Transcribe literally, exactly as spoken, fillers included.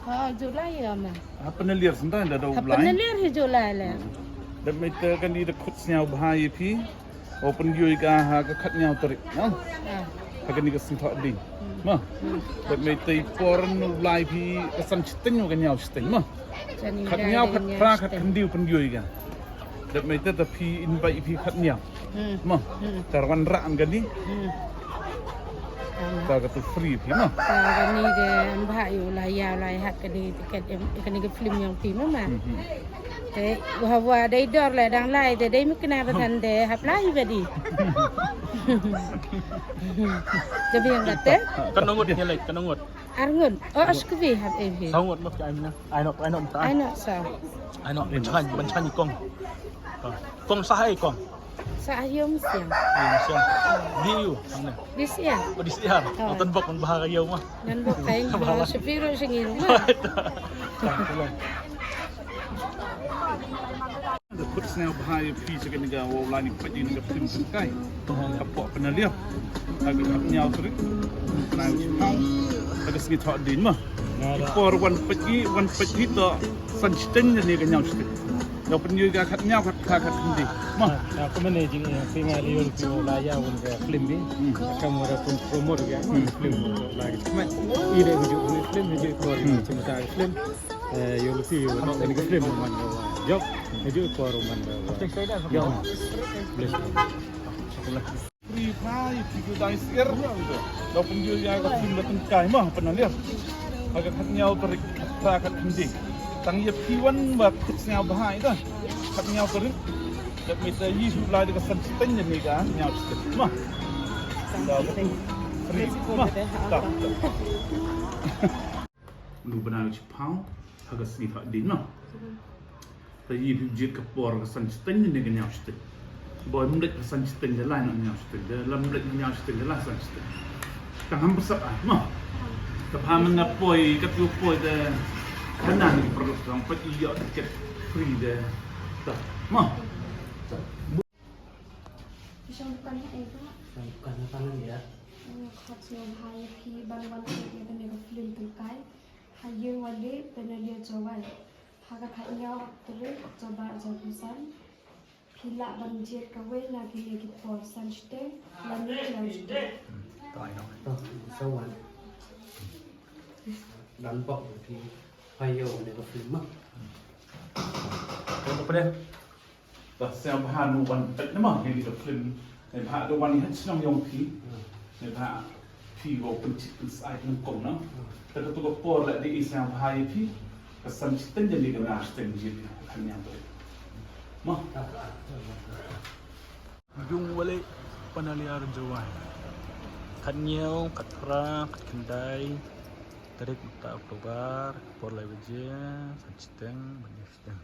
Ha, July ïa ma. Ha, pynliar senta da dau. Ha, pynliar hi July le. Dep mei te kani da khut sñiaw bha ïa phi. O pynjoi ka ha ka khatñiaw tarik, no? Ha kani ka sngewthuh ding. Ma. Dep mei te por nu lai phi ka san shiteng ka ñiaw shiteng, ma. Khatñiaw, khatphra, khatkhyndai pynjoi ka. Dep mei te ta phi invite phi khatñiaw. Ma. Kar wan rah kani. Ta ka tu free phi, ma. Ta kani de em bha ïa u lai ïa u lai hat kani tiket em, kani ka film yong phi, ma, ma. Te wa wa dei dor le dang lai te dei mik na ba than de hap lai ba di. Te biang kate. Kan ngut nya lai, kan ngut. Ar ngut. O, as kubi hap em hi. Sa ngut mok ai na. Ai nok, ai nok ta. Ai nok sa. Ai nok ban chan, ban chan kong. Kong sa hai kong. Sa ayom siang. Ayom siang. Di yu, ang na. Di siang. O di siang. O tan bok ban bahar ayom ah. Nan bok kain. Shapiro singir ma. Khut sñiaw bha ïa phi sha kani ka wow lai ni pait ïa kani ka film Tyngkai. Ka pok pynliar. Ha ka khatñiaw tarik. Pynliar sñiaw. Ha ka sngi thoh din ma. Ki por wan pait ki, wan pait ki to san shiteng ne ka ñiaw shiteng. Ïa pynjoi ka khatñiaw khat kha khatkhyndai. Ma. Ka managing ïa phi ma lio phi wow lai ïa wan ka film bi. Ka mara pun promote ïa film lai ki kmet. Ide hujur film hujur ko ri ma chimata film. Eh, yo luti yo, no, ini ke film man ke wa. Jok, ini juga ko roman ke wa. Jok. Bless. Free pha ïa phi ki dai sir. Dau pynjoi ïa ka film ba Tyngkai ma pynliar. Ha ka khatñiaw tarik, khatphra, khatkhyndai. Tang ïa phi wan ba khut sñiaw bha ïa ka. Khatñiaw tarik. Dep mei te ïa phi lai da ka san shiteng ne ka ñiaw shiteng. Ma. Dau free. Ma. Ta. Lu bnai u shiphaw ha ka sngi thoh din, no? Te ïa phi jied ka por ka san shiteng ne ka ñiaw shiteng. Boi ym leit ka san shiteng da lai na ñiaw shiteng, da lam leit ka ñiaw shiteng da lai san shiteng. Tang ham pyrshah ai, no? Te pha mynta poi, ka tu poi te. Kane ki product tang poi ïa tiket free de. Ta, no? Ki shong dukan ha ei ka? Shong dukan ha Pangania. Khot sñiaw bha ïa phi ban wan peit ïa kane ka film Tyngkai. Ha ïing Wali, Pynliar Jowai. Ha ka khatñiaw tarik October arphew san. Phi lah ban jied kawei na kine ki por san shiteng lane ñiaw shiteng. To ai no. To sa wan. Dan bok phi ha ïing ne ka film ma. Ko ko pde. Ba sñiaw bha nu wan peit ne ma ïa ka film. Ne bha da wan ïa chnong yong phi. Ne bha phi wa pynchit pynsai nyngkong na. Te ka tu ka por la dei sñiaw bha ïa phi. Ka san shiteng jani ka ñiaw shiteng jin ka ñiaw. Ma. Ïing Wali Pynliar Jowai. Khatñiaw, khatphra, khatkhyndai tarik mynta October, por lai baje, san shiteng, ban ïa shiteng.